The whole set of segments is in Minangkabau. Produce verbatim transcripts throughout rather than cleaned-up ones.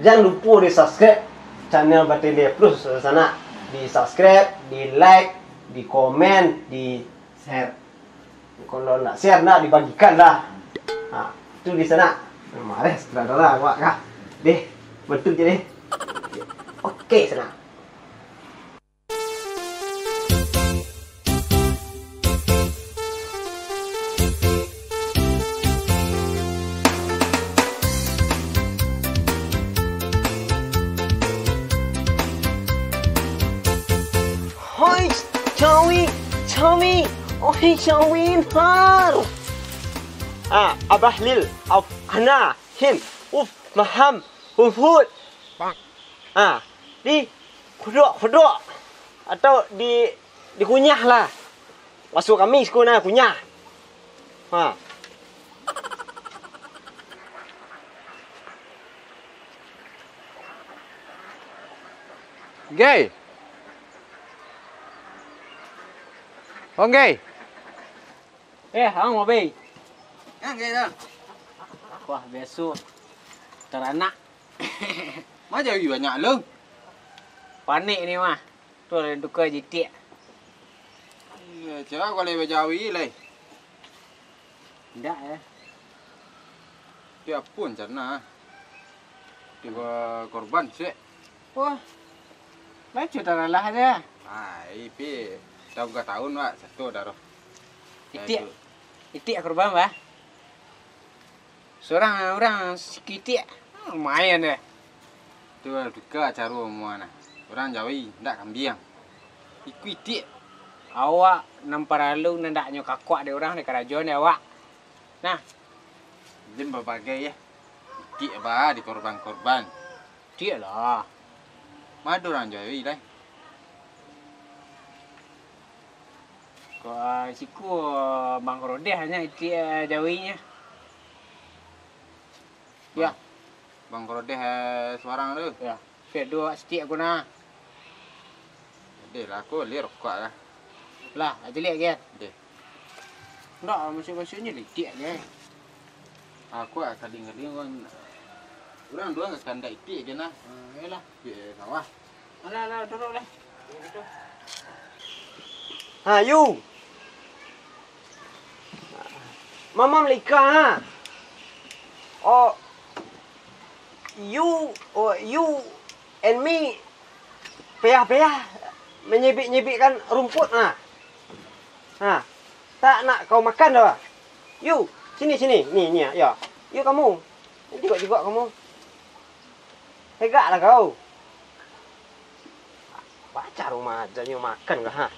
Jan lupo di subscribe channel Batele Plus, sanak. Di subscribe, di like, di komen, di share. Kalau nak share, nak dibagikan lah. Ha, tu di sana. Marah sutradara awak kah? Deh, betul je deh. Oke, sana. Hoi, Jawi, Jawi, oi, Jawi, har. Ah, Abah Lil, Af, Hana, Him, Uf, Maham, Huhut. Ah, di kudok-kudok atau di, dikunyah lah. Baso kami siko nah, kunyah. Ha. Gay. Ong Gay. Eh, ang, Bobby. Ang, Gay, dah. Wah, biaso. Taranak. Ma jawi banyak lu? Panik ni mah. Tu lah duka jitik. Iyo, cak kalau bajawi lai. Indak, eh. Tapi apo rencana? Tibo korban, sek. Wah. Baco taralah aja. Ai, pi. Taun ka taun, Wak. Sato dah roh. Itik. Itik korban, bah. Surang urang sakitik, lumayan deh. Tu lah duka caro mua nah. Urang jawi, ndak kambiang. Iko itik. Awak nan paralu, nan ndak nyo kakuak dek urang, dek karajo dek awak. Nah. Jan babagai, yah. Itik ba di korban-korban. Itik lah. Ma ado urang jawi lai. Ko, ah, siko, ah, Bang Korodeh hanyo itik, ah, jawinyo. Yo. Bang Korodeh, eh, surang tu. Yo. Pek duo sitiak ko nah. Deh lah, aku liek rokok lah. Lah, aja liek, Gen. Deh. Ndak, maksud-maksudnyo litiak, Gen. Aku kadang-kadang kan, urang duo kan kandak itik je nah. Ah, iyolah. Itik sawah. Alah, alah, duduak lah. Ha, you. Mama Melika, ha? Oh, you, oh, you and me payah-payah manyibik-nyibikkan rumput, ha? Ha, tak nak kau makan doh. You, sini, sini. Ni, ni, yo. You kamu. Jugak-jugak kamu. Hegaklah kau. Baa caro maajak nyo makan ko, ha?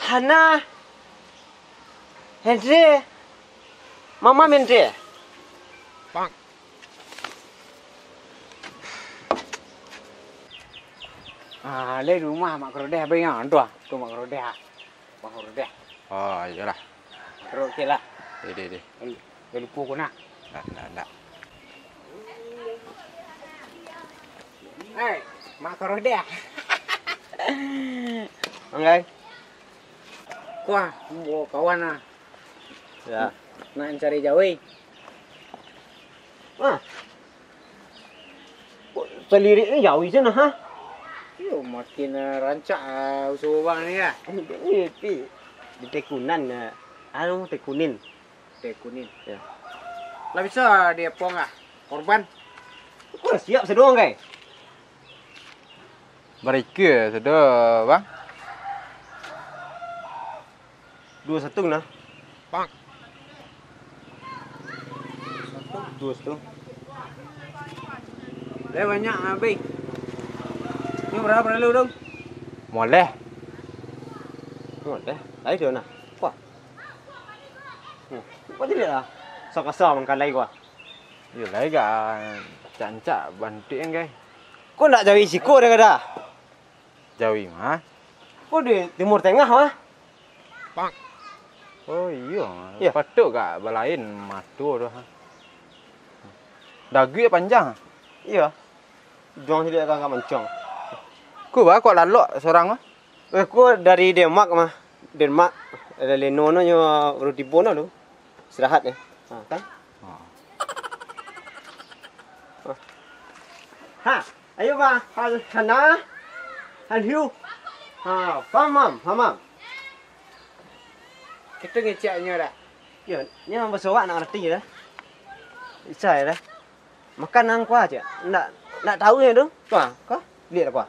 Hana. Hendre. Mama Hendre. Ah, lai rumah Mak Kerodeh, abang, tu, tu Mak Kerodeh, ah. Mak Kerodeh. Oh, iyolah. Terus, oke lah. Deh, deh, deh. Jan lupo ko nah. Ndak, ndak, ndak. Hei, Mak Kerodeh. Anggai. Kuah, bawa kawan lah. Ya. Nak cari jawi. Ah. Kok salirik ni jawi se nah, ha? Iyo, makin, eh, rancak, eh, usaho bang ni, ya. Ini pi di tekunan, eh, anu, tekunin. Tekunin. Ya. Lah bisa diapo lah? Korban. Kok lah siap sado, Anggai? Barika sado, Bang. Duo satung nah. Pak. Duo satung. Lai banyak abih. Ini berapa perlu tu? Moleh. Moleh. Lai dio nah. Wah. Hmm. Kau tidak lah. Sokasa mangkalai gua. Iyo lai gak rancak-rancak bantuak, Anggai. Kau ndak jawi siko dah kada? Jawi mah. Kau di Timur Tengah mah? Oh iyo, iyo. Patuik gak balain mato tu. Daguik panjang. Iyo. Ujuang siko agak mancong. Ku ba kok lalok surang mah? Eh, ko dari Denmark mah. Denmark, dari Leno no nyo baru tibo no lu. Istirahat yo. Ha, kan? Ha, ayo bah, hal hana, hal hiu. Ha, paham, paham, paham. Itu ngecek nyo dah. Yo, nyo baso awak nak ngarati dah. Bisa yo dah. Makan ang kuah cek. Ndak, ndak tahu nyo tu. Kuah, kuah. Liek lah kuah.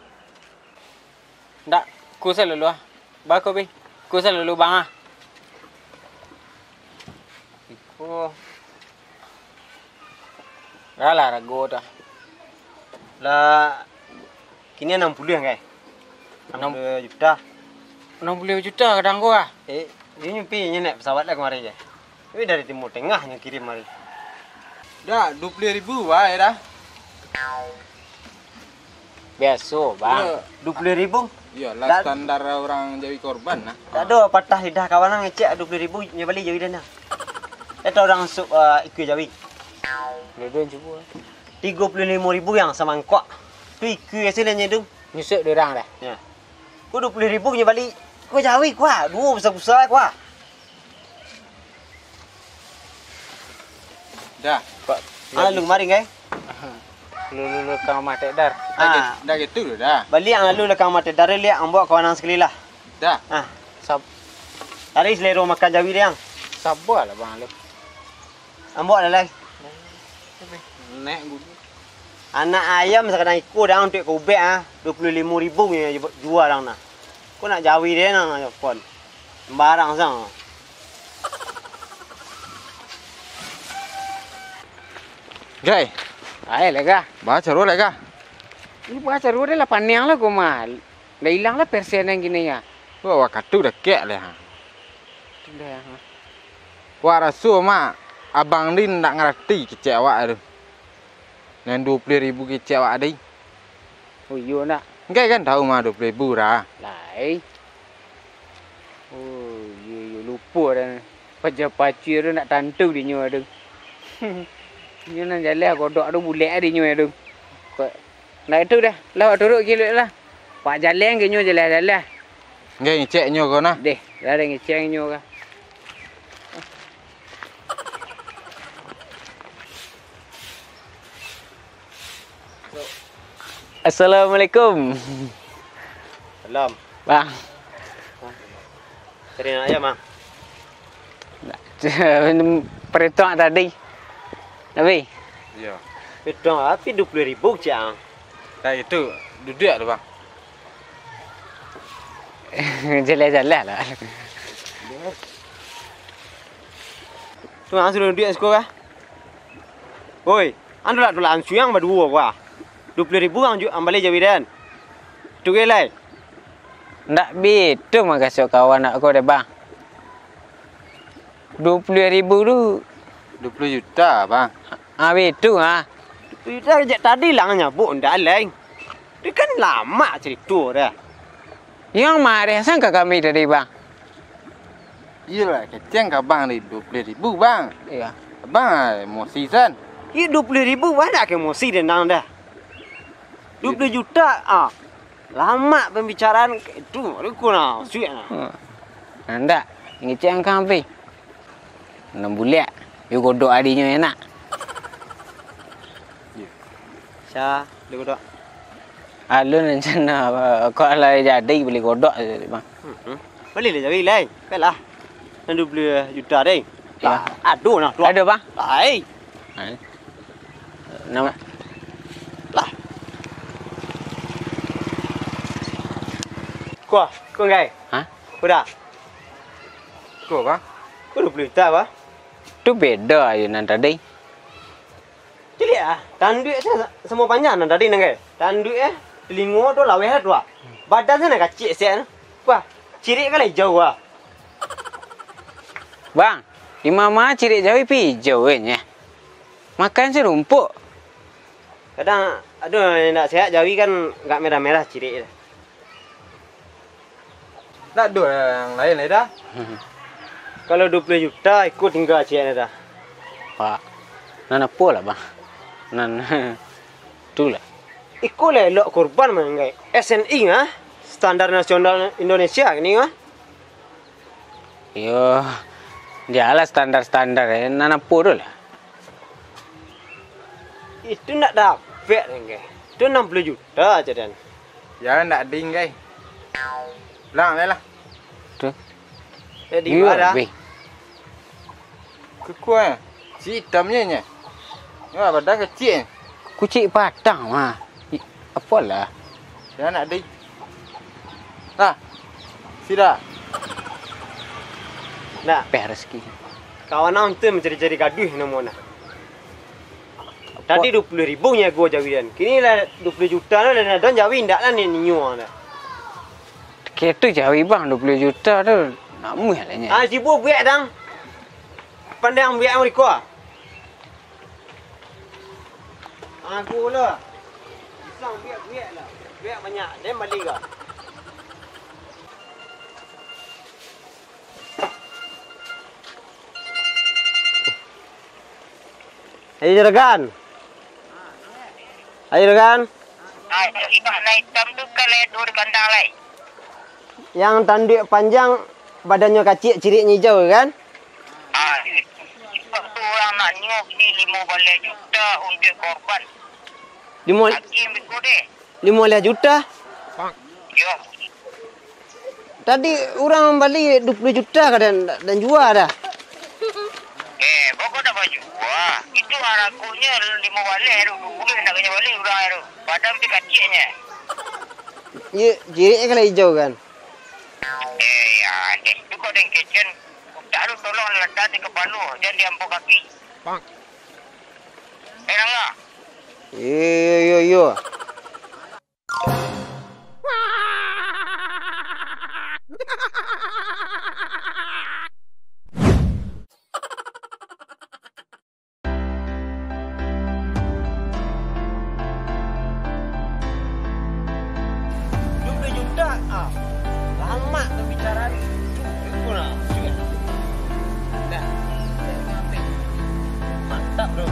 Ndak, ku salulu ah. Bako pi. Ku salulu bang ah. Iko. Ralah rago tu ah. Lah, kini anam puluah kan? Anam puluah juta. Anam puluah juta kadang ko ah. Eh, dia nyupi nyo naik pesawat lah kemarin je. Tapi dari Timur Tengah nyo kirim mari. Dah, dua puluh ribu bae dah. Biaso, Bang. Iyo. Dua puluh ribu? Iyolah, dak standar urang jawi korban lah. Tak ado patah lidah kawan ang ngecek dua puluh ribu nyo bali jawi den. Itu urang sup, eh, ikua jawi. Dua-dua cubo. Tigo puluah limo ribu yang samangkok. Tu ikua hasilnyo tu. Nyusup dua urang dah. Ya. Ko dua puluah ribu nyo bali. Ko jawi kuah, duo busa-busa kuah. Dah. Pak, ah, lu kemarin, kan? Lu, lu, lu ka rumah Tek Dar. Ah. Dah gitu, dah gitu dah. Baliak ang lalu lah ka rumah Tek Dar, liak ang bawa kawan ang sakali lah. Dah. Ah. Sab- Tadi selero makan jawi deh, ang. Sabar lah, Bang, lu. Ang bawa lah, lai. Nek gulu. Anak ayam sakadang iko dang untuak ka ubek ah, dua puluah limo ribu nyo jua dang nah. Ko nak jawi deh nah, pon. Sembarang sang. Gai. Ai, lega. Ba caro lega. Ini ba caro deh lah, paniang lah ko mah. Lah ilang lah persen nan kini ya. Wah, wakatu dakek lah. Sudah ya. Wak raso mak, abang Din ndak ngarati kecek awak tu. Nan dua puluah ribu kecek awak tadi. Oh, iyo, nak. Engkai kan tahu mah dua puluah ribu dah. Lai. Oh, iyo, iyo, lupo dah. Paja pacir tu nak tantu dinyo tu. Inyo nan jaleh godok tu bulek dinyo tu. Ko-, nak itu dah. Lah, wak turuk kilik lah. Pak jaleh ke inyo jaleh-jaleh. Engkai ngecek inyo ko nah. Deh, lah dah ngecek inyo ka. Assalamualaikum. Salam. Bang. Cari anak ayam, ah? Perintah tadi. Tapi? Iyo. Perintah api dua puluah ribu, Cang. Tak itu, duduk tu, Bang. Jalan-jalan lah. Tu ang suruh duduak siko kah? Oi, ang tulak-tulak ang suang baduo kah? Dua puluah ribu ang ju-, ang baleh jawi den. Tu ge lai. Ndak bitu mangkasuak kawan nak ko deh, Bang. Dua puluah ribu tu. Dua puluah juta, Bang. Ah, bitu ah. Dua puluah juta jak tadi lah ang nyabuik ndak lai. Tu kan lamak carito dah. Yang marah sang ka kami tadi, Bang. Iyolah, kecek ka abang tadi dua puluah ribu, Bang. Iyo. Abang ah, emosi san. Iyo, dua puluah ribu, banyak ke emosi denang dah. Dua puluah juta, ah. Lamak pembicaraan itu, ruko nah, suik nah. Hmm. Nah, ndak, ngecek angka ampih. Enam buliak, yo godok adinyo enak. Sa, beli godok. Alun rencana, kok lah jadi beli godok, Bang. Hmm. Bali lah jadi lai. Baiklah. Nan dua puluah juta deh. Iyo. Lah, aduh nah, tuan. Aduh, Bang. Lai. Hai. Nama? Lah. Ko, ko nggai. Hah? Ko dah. Ko, Bang? Ko dua puluah juta, Bang. Tu beda jo nan tadi. Ciliak ah, tanduak sa-, samo panjang nan tadi nan kai. Tanduak eh, telingo tu laweh tu ah. Badan sa nan kacik siak tu. Wah, cirik kan lah ijau ah. Bang, imama cirik jawi pi ijau kan ya. Makan si rumpuk. Kadang, aduh, yang tak sehat jawi kan agak merah-merah cirik dah. Ndak ado yang lain lai dah. Kalau dua puluah juta, iko tingga ciek dah. Pak, nan apo lah, Bang? Nan, tu lah. Iko lah elok korban manggai. S N I ngah? Standar nasional Indonesia kini mah. Yo, dialah standar-standar, eh, nan apo tu lah. Itu nak dapek, Deng, ke? Itu enam puluh juta aja, Dan. Ya, ndak ding, gai. Pulang, lah. Tu. Eh, di Iyo, mana? Beh. Kekuah, eh. Si hitamnya, nya. Ya, badan kecil, eh. Kucik patang, mah. I-, apolah. Ya, nak ding. Nah, sida. Nah, Peh rezeki. Kawan ang tu mancari-cari gaduh namo nah. Tadi dua puluh ribu nyago jawi dan. Kini lah dua puluh juta lah, dan, dan jawi ndak lah ni, ninyo dah. Kayak tu jawi bang, dua puluh juta tu. Nak muih lah nya. Ah, sibuk buat dang. Pandai ang buat ang riko ah. Aku lah. Pisang biak-biak lah. Biak banyak. Dia balik ke? Ayo, Juragan. Ayo, Juragan. Ah, ibak nan itam tu kan lai duo di kandang lai. Yang tanduak panjang, badannyo kacik, ciriknyo ijau kan? Ah, ibak tu urang nak nio kini limo baleh juta untuak korban. Limo, Agiah beko deh. Limo baleh juta? Yo. Tadi urang bali dua puluh juta ka dan, dan jua dah. Eh, boko dak bajua. Itu aragonyo limo baleh tu, dua puluh nak kanyo bali urang tu. Padahal tu kaciknyo. Ye, jirik kalau ijau kan? Eh, ya, deh. Tu kok deng kecen. Utak tu tolong lantak di kepala, jangan di ampo kaki. Eh, nangah. Yo, yo, yo, yo. Dua puluh juta, ah. Lamak tu bicara ni. Cukup lah. Dah. Mantap, bro.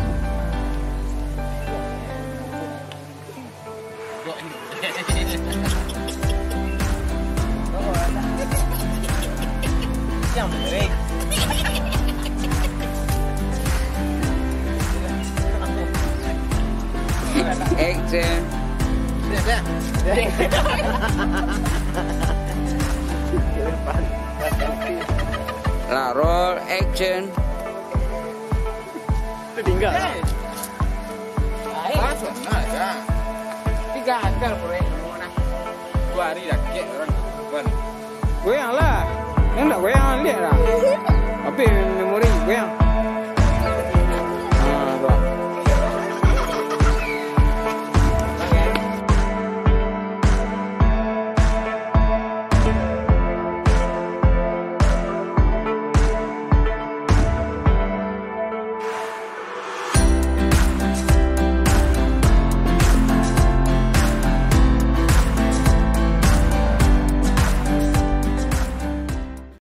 Action. Lah, roll, action. Tu tinggal lah. Lain. Langsung lah, ya. Tiga angkal proyek semua nah. Dua hari dah kek orang tu. Goyang lah. Yang nak goyang, lihat lah. Habis memori goyang.